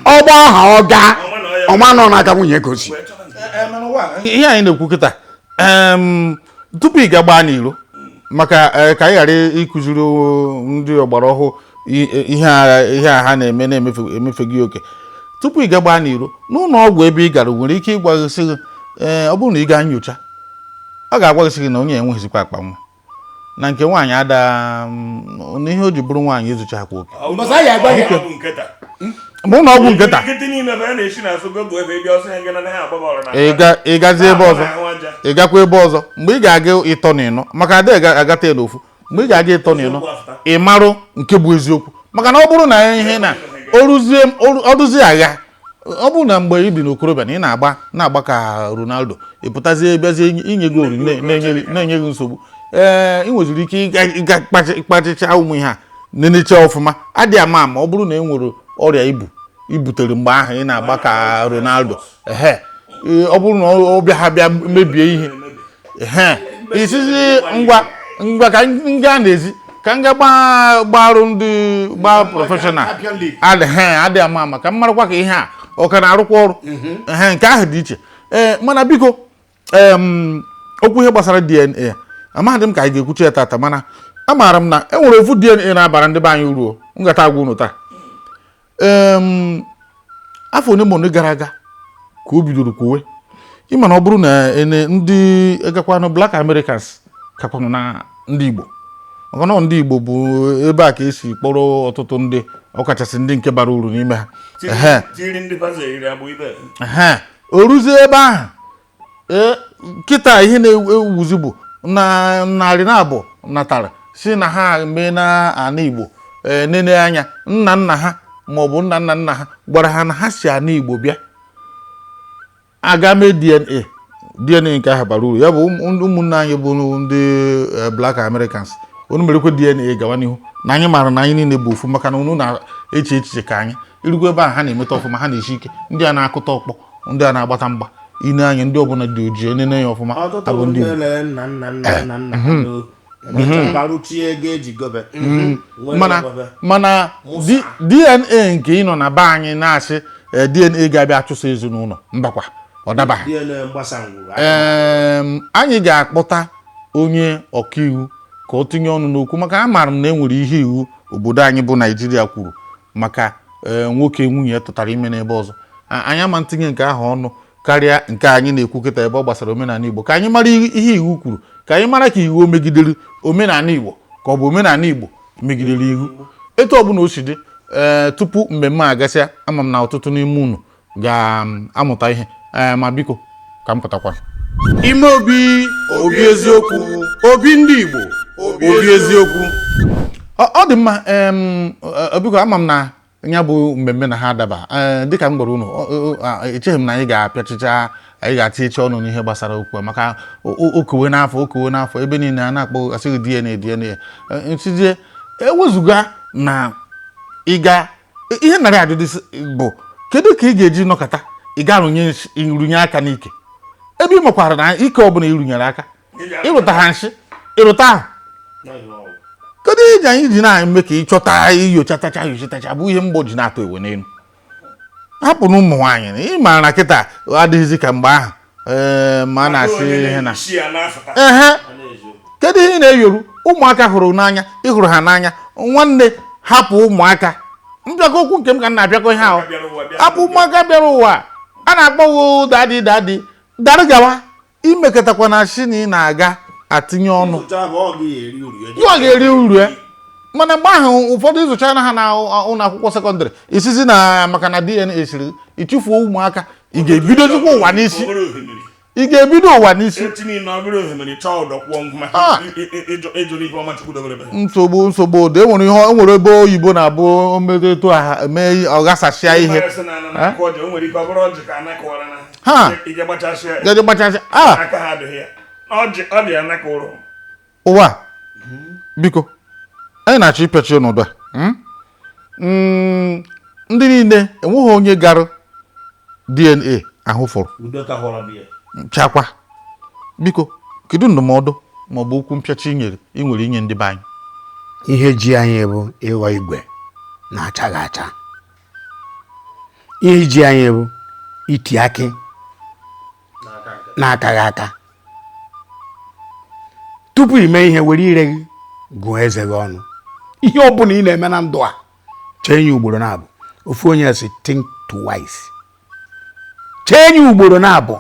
ọgba aha ọ gaa ọma nọ n'aka nwunye ka o si. Ihe anyị na-ekwu kịta, tupu ị ga gbaa n'iro maka ka anyị ghara ịkụziri ndị ọgbara ọhụụ ihe a ha na-eme na-emefe emefe gị oke, tupu ị ga gbaa n'iro n'ụlọ ọgwụ ebe ị gara nwere ike ịgwa gị sị gị, ee, ọ bụrụ na ị gaa nyocha, ọ ga-agwa gị sị gị na onye enweghịzikwa akpa nwa na nke nwaanyị ada na ihe o ji bụrụ nwaanyị ezuchakwa oke ma ụlọ ọgwụ nke taa. Ị gazi ebe ọzọ, ị gakwa ebe ọzọ mgbe ị ga-aga ịtọ na ịnọ, maka ada agata ya n'ofu. Mgbe ị ga-aga ịtọ na ịnọ, ị marụ nke bụ eziokwu, maka na ọ bụrụ na ihe na o ruzie agha, ọ bụrụ na mgbe ị dị n'okorobịa na ị na-agba na-agba ka Ronaldo, ị pụtazie bịazie inye goolu na-enye gị nsogbu, ee, ị nweziri ike ịga kpachicha ụmụ ihe a nenecha ọfụma. Adị ama ama ọ bụrụ na e nwere ọrịa ibu ibutere mgbe ahụ ị na-agba ka Ronaldo, ehe, ọ bụrụ na ọ bịa ha bịa mebie ihe, ehe, isizi ngwa ngwa ka m gaa n'ezi ka m gaa gbarụ ndị gbaa professional adị ama ama ka m marakwa ka ihe a ọ ka na-arụkwa ọrụ. Ehe, nke ahụ dị iche. Ee, mana biko, okwu ihe gbasara DNA, amaghị m ka anyị ga-ekwuchi ya tata, mana amaara m na e nwere ofu DNA na-abara ndị be anyị uru m gata agwa unu taa. Afọ one ma one gara aga ka o bidoro kwuwe, ịma na ọ bụrụ na ene ndị egakwanụ Black Americans kakwanụ na ndị Igbo, maka na ndị Igbo bụ ebe a ka esi kpọrọ ọtụtụ ndị, ọkachasị ndị nke bara uru n'ime ha. Ehe, o ruzie ebe ahụ, ee, kịta ihe na-ewuzi bụ na 200 natara si na ha mee na ana Igbo, ee, nene anya nna nna ha maọbụ nna nna nna ha gwara ha na ha si ana Igbo bịa, aga mee DNA. DNA nke ahụ bara uru. Ya bụ ụmụnne anyị bụ ndị Black Americans, unu merekwa DNA gawa n'ihu na anyị maara na anyị niile bụ ofu, maka na unu na-eche echiche ka anyị irukwa ebe ahụ. Ha na-emeta ọfụma, ha na-esi ike, ndị a na-akụta ọkpọ, ndị a na-agbata mgba ine anya, ndị ọbụla dị ojii enene ya ọfụma abụ ndị Igbo. Mana DNA nke ị nọ na be anyị na-asị DNA ga-abịa achụso ezinụlọ, mbakwa, ọ dabaghị. Anyị ga-akpọta Onye ọkaiwu ka ọ tinye ọnụ n'okwu, maka amaara m na e nwere ihe iwu obodo anyị bụ Naijiria kwuru maka nwoke nwunye ya tụtara ime n'ebe ọzọ. Anyị ama ntinye nke ahụ ọnụ karịa nke anyị na-ekwu kịta ebe ọ gbasara omenala Igbo, ka anyị mara ihe iwu kwuru, ka anyị mara ka iwu o megidere omenala Igbo ka ọ bụ omenala Igbo megidere iwu. Etu ọbụla o si dị, tupu mmemme a gasịa, ama m na ọtụtụ n'ime unu ga-amụta ihe. Ma biko ka m pụtakwa. Ime obi, obi eziokwu, obi ndị Igbo, obi eziokwu. Ọ dị mma. Biko, ama m na ya bụ mmemme na ha adaba. Dịka m gwara unu, echeghị m na anyị ga-apịachicha, anyị ga-atinyecha ọnụ n'ihe gbasara okwu a, maka okowe n'afọ, okowe n'afọ, ebe niile a na-akpọ asịghị DNA, DNA. Nsizie ewezụga na ịga ihe narị ajụjụ bụ kedu ka ị ga-eji nọkọta ị ga rụnye aka n'ike, ebe ị makwara na ike ọbụla ịrụnyere aka ịrụta ha nshị ịrụta ahụ? Kedu ihe ji anyị ji na-eme ka ịchọta inyochatacha nyochatacha bụ ihe mgbọ ji na-atụ ewe n'elu? Hapụ na ụmụ nwaanyị na ị maara na kịta adịghịzi ka mgbe ahụ. Ee, ma a na-asị ihe na isi ya na-afụta. Ehe, kedu ihe ị na-eyoru ụmụaka hụrụ n'anya, ịhụrụ ha n'anya? Nwanne, hapụ ụmụaka. Mbịakọ okwu nke m ka m na-abịakọ ihe ahụ. Bịara ụwa bịa. Hapụ ụmụaka bịara ụwa a na-akpọ gị daddy, daddy, daddy gawa. Imekọtakwa na shi na ị na-aga atinye ọnụ, ọ ga-eri uru ya. Mana mgbe ahụ ụfọdụ ịzụchara ha na ụlọ akwụkwọ secondary, isizi na maka na DNA siri ịchụfuo ụmụaka, ị ga-ebidozikwa ụwa n'isi. Obere ohimiri. Ị ga-ebido ụwa n'isi. Echi niile ọ bụrụ ohimiri, chọọ ụdọ kwụọ maka Ah. ịjụrụ ihe ọma Chukwu dobere ebe. Nsogbu, nsogbu dị. Enwere ihe, enwere ebe oyibo na-abụ omedo etu a mee, ọ ghasasịa ihe. Ịmara sị na ana na-akụ ọjị, o nwere ike ọ bụrụ ọjị ka ana kụwara na Ha. ije gbachasịa. Gaje gbachasị a. Aka ha adịghị ya. Ọjị ọ dị ya n'aka ụrụ. Ụwa, biko, anyị na-achọ ịpịachi ọnọdụ a. Ndị niile enweghị onye gara DNA ahụ fọrọ. Udo ka họrọ biya. Nchakwa, biko, kedu ndụmọdụ maọbụ okwu mpịachi ị nyere ị nwere inye ndị be anyị? Ihe ji anyị bụ ịghọ igwe na-achaghị acha. Ihe ji anyị bụ iti akị na-akaghị aka. Tupu ime ihe, were ire gị gụọ eze gị ọnụ. Ihe ọ bụla ị na-eme na ndụ a, chee ya ugboro na-abụ. Ofu onye si, "Think twice." Chee ya ugboro na-abụ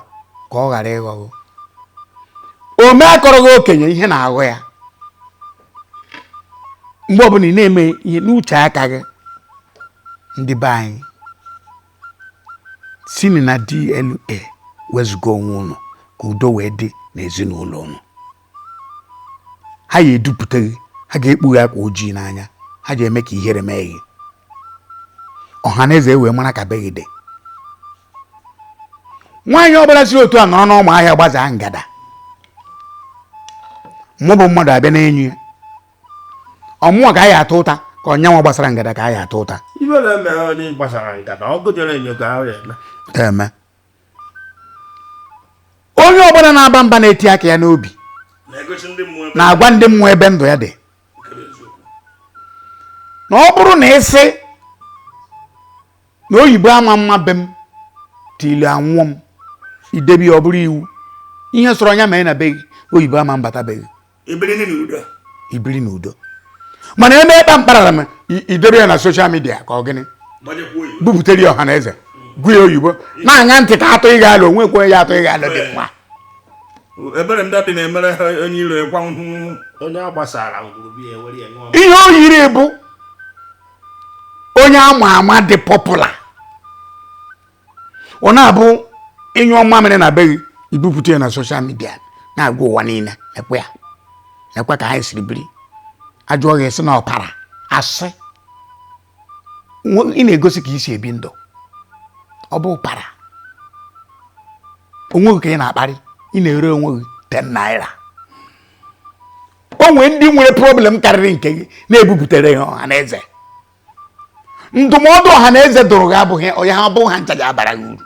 ka ọ ghara ịghọghọ ome akọrọ gị. Okenye ihe na-aghọ ya mgbe ọbụla ị na-eme ihe n'uche aka gị. Ndị be anyị, sini na DNA wezụga onwe unu ka udo wee dị n'ezinụlọ unu. Ha ya edupụta gị, ha ga-ekpughe akwa ojii n'anya, ha ga-eme ka ihere mee gị, ọha na eze wee mara ka be gị dị. Nwaanyị ọbụla si otu a nọrọ n'ọma ahịa gbazaa ngada, mụ bụ mmadụ abịa n'enyi ya, ọmụnwa ka a ya atụ ụta, ka ọnyanwa gbasara ngada ka a ya atụ ụta. Ibe na-eme onye gbasara nkata ọ gụjere enyo ka ahụ ya eme. Eme onye ọbụla na-aba mba na-eti aka ya n'obi na-egosi ndị mmụọ ebe na-agwa ndị mmụọ ebe ndụ ya dị. Nke bụ eziokwu. Na ọ bụrụ na ị sị na oyibo ama mma be m tili anwụọ m, idebe ya, ọ bụrụ iwu, ihe sọrọ ya mee na be gị, oyibo ama mbata be gị. Ebiri n'udo. Ibiri n'udo. Mana eme ịkpa mkparara m, idebe ya na social media ka ọ gịnị? Gbajekwuo oyibo. Bubutere ya ọha na eze, gụ ya oyibo, na-aṅa ntị ka atụ ịga alụ onwe kwe ya atụ ịga alụ dị mma. Ebere ndị dị na-emere ha onye iro ekwa nhụ. Onye a gbasara ngwuru biya ewere ya ṅụọ. Ihe o yiri bụ onye ama ama dị popular, ọ na-abụ ịnyụọ mamịrị na be gị, ibupụta ya na social media, na-agwa ụwa niile, ekwe ya ekwe ka anyị siri biri. Ajụọ gị, sị na ọpara asị. Ị na-egosi ka ị si ebi ndụ. Ọ bụ para onwe gị ka ị na-akparị, ị na-ere onwe gị 10 naira. O nwee ndị nwere problem karịrị nke gị na-ebupụtere ya ọha na eze. Ndụmọdụ ọha na eze dụrụ gị abụghị onye ha abụghị ha ncha ji abara gị uru.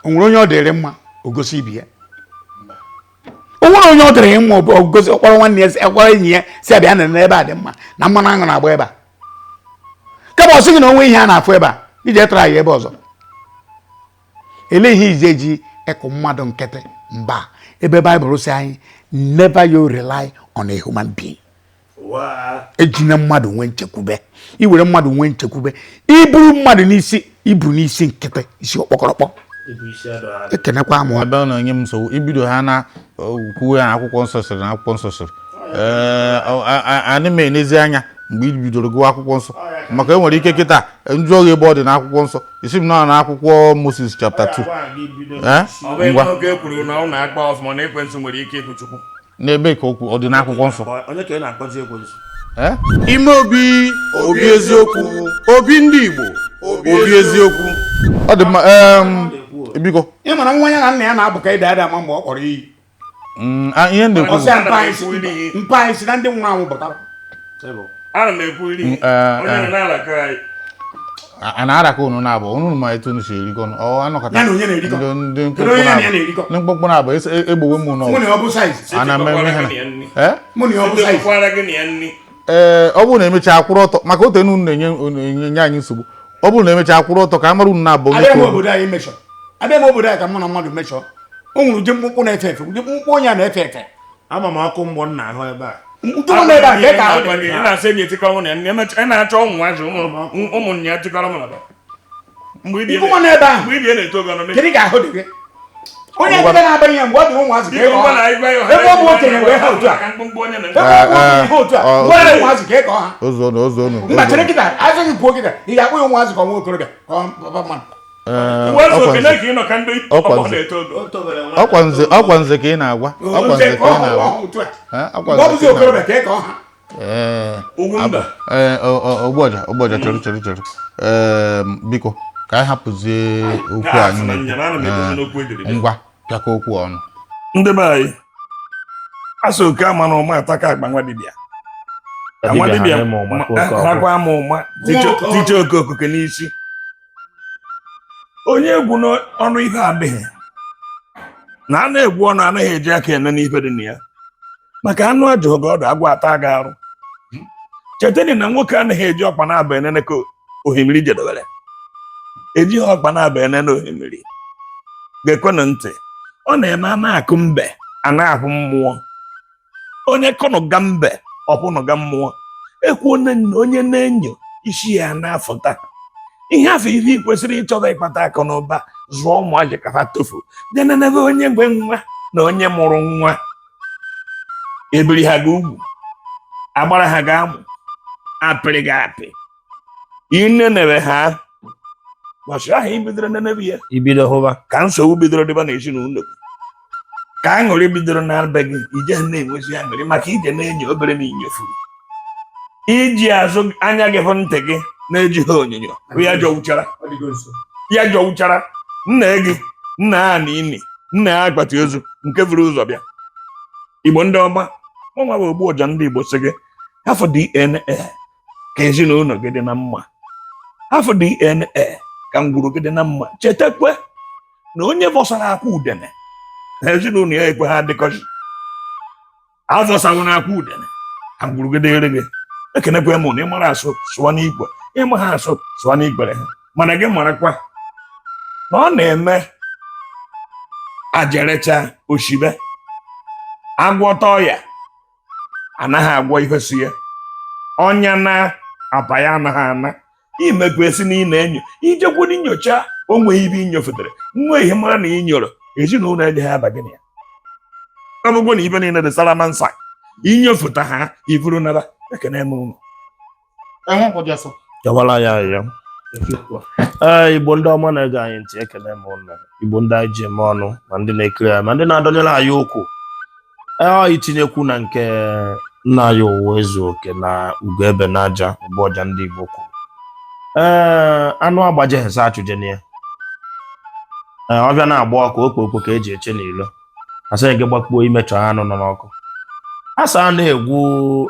O nwere onye ọ dịrị mma o gosi ibi ya, o nwere onye ọ dịrị mma o gosi ọkpọrọ nwanne ya, ọkpọrọ enyi ya, si abịa na ebe a dị mma na mmanụ aṅụ na-agba ebe a, kama ọ sị gị na onwe ihe a na-afụ ebe a ije tara ya ebe ọzọ. Ele ihe ije ji Ịkụ mmadụ nkịtị mba, ebe Baịbụl sị anyị, "Never you rely on a human being." Ejina mmadụ nwee nchekwube. Iwere mmadụ nwee nchekwube, iburu mmadụ n'isi, ibu n'isi nkịtị, isi ọkpọkọrọkpọ. Ekenekwa m. Ebe ọ na-enye m nsogbu, ibido ha na kwuwe na akwụkwọ nsọ sịrị, na akwụkwọ nsọ sịrị. Ee, anyị m enezi anya mgbe i bidoro gụwa akwụkwọ nsọ, maka enwere ike kịta njụọ gị ebe ọ dị n'akwụkwọ nsọ, isi m nọ n'akwụkwọ Moses chapter 2. Ee. Ọ bụ Ngwa. oge e kwuru na ọ na-agba ọfụma na ekwensu nwere ike ịbụ Chukwu. N'ebe ka okwu ọ dị n'akwụkwọ nsọ? Onye ka ị na-akpọzi ekwensu? Ee? Ime obi, obi eziokwu, obi ndị Igbo, obi eziokwu. Ọ dị mma. Biko. Ị mara nwa ya na nna ya na-abụ ka ịda ada ama mgbe ọ kpọrọ iyi. Ihe m na-ekwu Ọ bụ sị ya, mpa anyị si na ndị nwụrụ anwụ pụtara. Ana m ekwu iri onye nọ na-alakọ anyị. A na-arakọ unu na-abụ unu ma etu unu si erikọ ọ anọkọta. Ya na onye na-erikọ? Ndị Kedu onye mkpụmkpụ ya na ya na-abụ na-erikọ? ndị mkpụmkpụ na-abụ egbowe m Mụ n'ọgụ. na ya ọ bụ size? A na-eme Site ihe gị na ya nri. Ee? Mụ na ya ọ bụ size? Sitekwara gị na ya nri. Ee, ọ bụrụ na emechaa akwụrụ ọtọ, maka otu enu unu na-enye anyị nsogbu, ọ bụrụ na emechaa akwụrụ ọtọ ka a mara unu na-abụ onye Abịa m ka unu. obodo anyị mechọ, abịa m obodo anyị ka mụ na mmadụ mechọ. O nwere ụdị mkpụmkpụ na-efe efe, ụdị mkpụmkpụ onye a na-efe efe. Ama m ọkụ mgbọ m na-ahụ ebe a. Ntụrụ na ebe a ka ka ahụ dị. Ị na-asị enyi etikọ mụ na ya nri. Ị na-achọ ụmụ nwazị ụmụ nya tikọrọ mụ na ya. Mgbe Ikwu nwa n'ebe ahụ. Mgbe ibie na-eto ogo nọ. Kedu ka ahụ dị gị? Onye nkịta na-abanye ya mgbe ọ dị ụmụazị ka Biko, ọ ngwa ha. na anyị gwa ya ọha. Ebe ọ bụ okenye wee ha otu a. Maka mkpụmkpụ onye na Ebe ọ bụ okenye ha otu a. Mgbe ọ dị ụmụazị ka ọ ha. Ozonu, ozonu. Mba, chere kịta, azụ gị kwuo kịta, ị ga-akpọ ya ụmụazị ka ọ nwa okorobịa ka ọ papa mmadụ? Ee, Uwe ọkwa okenye nze. ka ị nọ ka ndị Ọkwa ọgbọ nze. na-eto ogo. Ọkwa nze ka ị na-agwa, ọkwa nze ka ị na-agwa. Otu a. Ee, ọkwa Mgbe ọ nze bụzi ka ị na-agwa. okorobịa ka ọ ha. Ee. Ugwu mba. Ee, ogbuọja, ogbuọja, chere, chere, chere. Ee, biko, ka anyị hapụzie okwu Ha anyị sị na na-ekwu. njem, ana m edozi n'okwu ejiri bịa. Ngwa, pịakọ okwu ọnụ. Ndị be anyị, asị oke ama na ụma ataka akpa nwa dibịa. Ka nwa Dibịa dibịa ha na-eme ụma ka oke ọkụ. rakwa ama ụma tiche oke okuke n'isi onye egwu n'ọnụ. Ihe adịghị na a na-egwu ọnụ anaghị eji aka ene n'ife dị na ya, maka anụ ajụghị gị ọdụ, agwọ ata gị arụ. Chetani na nwoke anaghị eji ọkpa na-aba enene ka ohimiri jedebere. Ejighị ọkpa na-aba enene ohimiri. Ga-ekwenụ ntị, ọ na-eme a na-akụ mbe a na-ahụ mmụọ. Onye kọnụga mbe ọpụnụga mmụọ ekwu onye na-enyo isi ya na-afụta ihe afọ. Ihe ị kwesịrị ịchọba ịkpata akụ na ụba, zụọ ụmụazị ka ha tofu jenenebe onye nwe nwa na onye mụrụ nwa, ebiri ha gị ugwu, agbara ha gị amụ, apịrị gị apị, inenebe ha. Ụbọchị ahụ i bidoro nenebe ya, ibido hụba ka nsogbu bidoro dịba n'ezinụlọ gị, ka aṅụrị bidoro na be gị, ije na-enwezi aṅụrị maka ije na-enyo obere na inyofuru iji azụ anya gị hụ ntị gị na-ejighị onyonyo bụ ya jọwụchara ya jọwụchara nna gị, nna ya na ini nna ya akpati ozu nke buru ụzọ bịa. Igbo ndị ọma, mụnwa bụ ogbu ọja ndị Igbo sị gị hafụ DNA ka ezinụlọ gị dị na mma, hafụ DNA ka ngwuru gị dị na mma. Chetakwa na onye vọsara akwa udene na ezinụlọ ya ekwe ha adịkọzi avọsanwụ na akwa udene ka ngwuru gị dịrị gị. Ekenekwa m na ịmara asụ sụọ n'ikwe, ịma ha asụ sụọ n'ikwere ha, mana gị marakwa na ọ na-eme ajerecha oshibe agwọta ọya anaghị agwọ ihe si ya ọnya na apa ya anaghị ana imekwa esi na ị na-enyo ijekwuru nyocha onwe ibe inyofetere nwa ihe mara na ị nyoro ezinụlọ ejeghị aba gị na ya. Ọ bụgwo na ibe niile dị salamansa inyofụta ha iburu nara. Ekene m unu. Jawara ya ya. Ee, Igbo ndị ọma na-ege anyị ntị, ekele m ụnụ. Igbo ndị anyị ji eme ọnụ, ma ndị na-ekiri anyị, ma ndị na-adọnyere anyị okwu. Ee, ọ itinyekwu na nke nna anyị ụwa ezu oke na ugo ebe n'aja ogbu ọja ndị Igbo kwuru. Ee, anụ agbajeghịsa achụjena ya. Ee, ọbịa na-agba ọkụ okpo okpo ka eji eche n'ilo, asịghị gị gbakpuo imechọ anụ nọ n'ọkụ. Asa a na-egwu,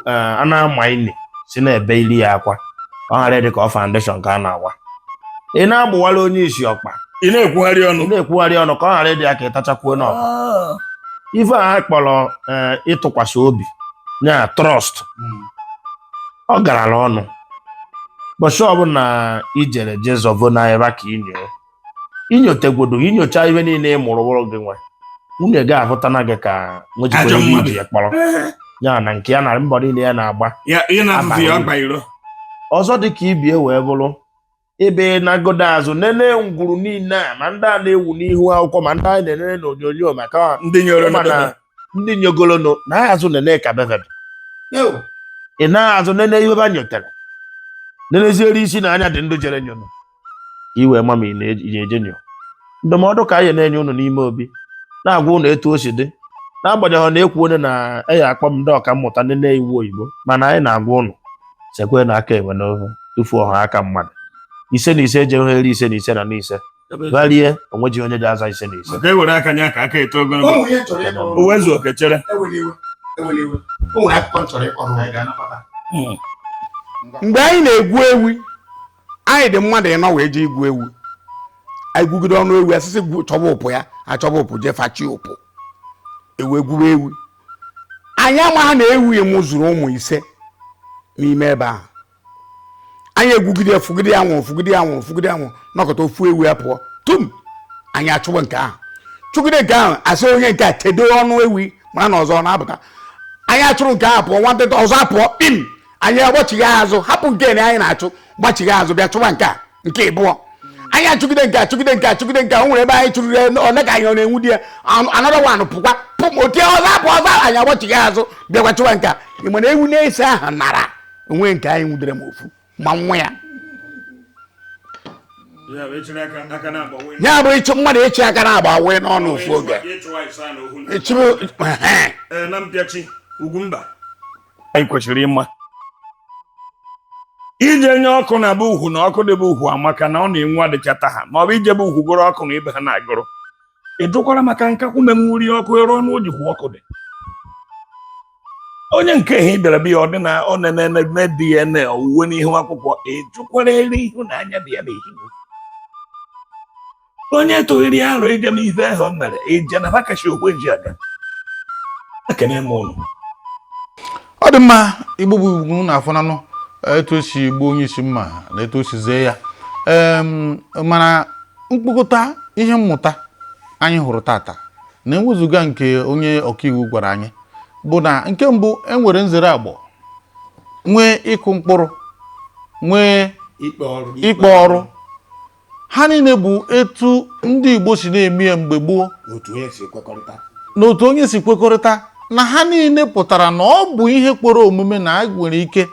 ee, a na-ama ini si na-ebe ili ya akwa ka ọ ghara ịdị ka ọ foundation ka a na-awa. Ị na-agbụwara onye isi ọkpa, Ị na-ekwugharị ọnụ. Ị na-ekwugharị ọnụ ka ọ ghara ịdị ya ka ị tachakwuo n'ọkpa. Ife a kpọrọ, ee, ịtụkwasị obi ya, trust, ọ garala ọnụ. Bọchị ọbụla ijere jee zọvo na ebe ka ị nyoo Inyotegwodo inyocha ihe niile ị mụrụ wụrụ gị nwa, nwunye gị ahụtana gị ka Ajọ nwejikwere ihe mmadụ. iji ya kpọrọ ya na nke ya na mbọ niile ya na-agba. Ya ihe na-atụtụ ya Abaghị. ọkpa iro. Ọzọ dị ka ibie wee bụrụ ebe na-agodo azụ nene ngwuru niile a, ma ndị a na-ewu n'ihu akwụkwọ, ma ndị anyị na-enene n'onyonyo, maka ndị nyere ịma na ndị nyogolono na azụ nene ka beved ị na-azụ nene ihe ba nyotere, neneziere isi na anya dị ndụ jere nyono iwe ma ma ị na-eje nyo. Ndụmọdụ ka anyị na-enye unu n'ime obi, na-agwa unu etu o si dị, n'agbanyeghị na ekwu onye na eya akpọ m ndị ọka mmụta nene iwu oyibo, mana anyị na-agwa unu sekwe na aka enwe n'ofe tufuo ọha aka mmadụ 55 ejeghị eri 55 na 5 varie onweji onye ji aza 55. Maka ewere aka nye aka aka eto ogologo uwe zuo oke chere. Mgbe anyị na-egwu ewi, anyị dị mmadụ 4 wee jee igwu ewu. Anyị gwugide ọnụ ewu, asịsị chọba ụpụ ya, achọba ụpụ jee fachi ụpụ, ewu egwuwe ewu. Anyị amaghị na ewu ya mụzuru ụmụ 5 n'ime ebe ahụ. Anyị egwugide fugide anwụrụ fugide anwụrụ fugide anwụrụ, nọkọta ofu ewu ya pụọ tum. Anyị achụwa nke ahụ, chụgide nke ahụ, asị onye nke a chedo ọnụ ewi mara na ọzọ ọ na-apụta. Anyị achụrụ nke ahụ pụọ, nwantịntị ọzọ apụọ kpim. Anyị agbachigha azụ, hapụ nke na anyị na-achụ, gbachigha azụ bịa chụwa nke a nke ịbụọ. Anyị achụgide nke a, chụgide nke a, chụgide nke a. O nwere ebe anyị chụrụ ya, ọ ka anyị ọ na-enwu di ya, another one pụkwa pụm otie ọzọ apụ ọzọ. Anyị agbachigha azụ bịakwa chụwa nke a. Ị mana ewu na-ese ahụ nara onwe nke anyị nwudere m ofu ma nwa ya. Ya bụ ịchụ mmadụ ịchị aka na-agba wee n'ọnụ ofu oge. Na mpịachi Ugwumba, anyị kwesịrị ịma ije nye ọkụ na be ugwu na ọkụ dịbe ugwu amaka na ọ na-enwu adịchata ha, ma ọ bụ ijebe ugwu gụrụ ọkụ na ibe ha na-agụrụ. Ị jụkwara maka nkakwụ menwuri ọkụ ere ọnụ o jikwa ọkụ dị onye nke ha bịara be ya, ọ dị na ọ na-ene DNA owuwe n'ihu akwụkwọ. Ị jụkwara ere ịhụnanya dị ya n'ihu onye tụghịrị arụ ije m ife ahụ o mere ije na ha kacha okwe ji aga. Ekene m ụnụ. Ọ dị mma. Igbo bụ Igbo na afọnanụ etu o si gbuo onye isi mma na etu o si zee ya. Mana mkpokọta ihe mmụta anyị hụrụ tata na enwezuga nke onye ọkaiwu gwara anyị bụ na nke mbụ, enwere nzere agbọ, nwee ịkụ mkpụrụ, nwee ikpe ọrụ. Ha niile bụ etu ndị Igbo si na-eme ya mgbe gboo na otu onye si kwekọrịta na ha niile pụtara na ọ bụ ihe kwere omume na a nwere ike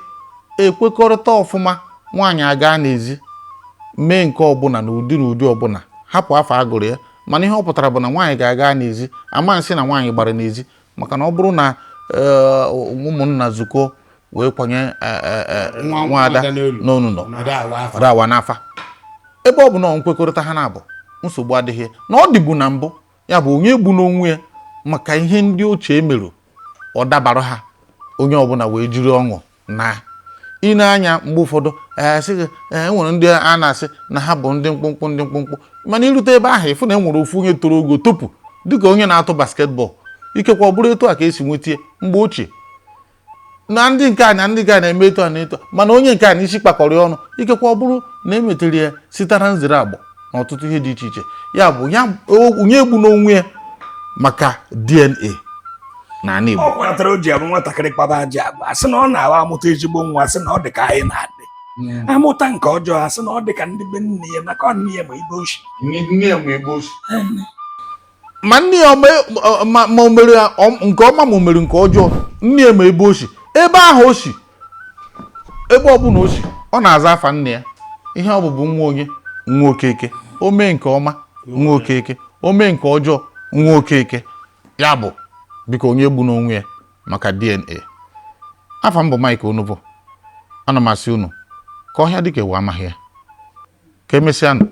ekwekọrịta ọfụma, nwaanyị aga n'ezi mee nke ọbụla na ụdị na ụdị ọbụla, hapụ afọ agụrụ ya. Mana ihe ọ pụtara bụ na nwaanyị ga-aga n'ezi, ama nsị na nwaanyị gbara n'ezi, maka na ọ bụrụ na ụmụnna zukọ wee kwanye nwaada n'ọnụnọ dawa n'afa, ebe ọ bụ na nkwekọrịta ha na-abụ, nsogbu adịghị. Na ọ dịbu na mbụ, ya bụ onye egbu n'onwe ya maka ihe ndị ochie emerụ ọ dabara ha, onye ọbụla wee jiri ọṅụ na ị na-anya. Mgbe ụfọdụ sị gị e nwere ndị a na-asị na ha bụ ndị mkpụmkpụ, ndị mkpụmkpụ, mana irute ebe ahụ ịfụ na e nwere ofu onye toro ogo tupu, dịka onye na-atụ basketball. Ikekwe ọ bụrụ etu a ka esi nweta ya mgbe ochie, na ndị nke a na ndị nke a na-eme etu a na etu a, mana onye nke a na isi kpakọrọ ya ọnụ. Ikekwe ọ bụrụ na emetere ya site na nzere agbọ na ọtụtụ ihe dị iche iche. Ya bụ ya onye egbu n'onwe ya maka DNA na ala Igbo. Ọ kpatara o ji abụ nwatakịrị kpaba aja agwa, asị na ọ na-awa amụta ezigbo nwa, asị na ọ dị ka anyị na-adị amụta nke ọjọọ, asị na ọ dị ka ndị be nne ya, maka ọ nne ya ma ibe oshi. Ma nne ya ma o mere nke ọma ma o mere nke ọjọọ, nne ya ma ebe o si, ebe ahụ o si, ebe ọbụla o si, ọ na-aza afa nne ya. Ihe ọ bụbụ nwa onye, nwa Okeke. O mee nke ọma, nwa Okeke. O mee nke ọjọọ, nwa Okeke. Ya bụ biko onye egbu n'onwe ya maka DNA. Afa m bụ Mike Onubo. Ana m asị unu ka ọhịa dịka ewu amaghị ya. Ka emesịanụ.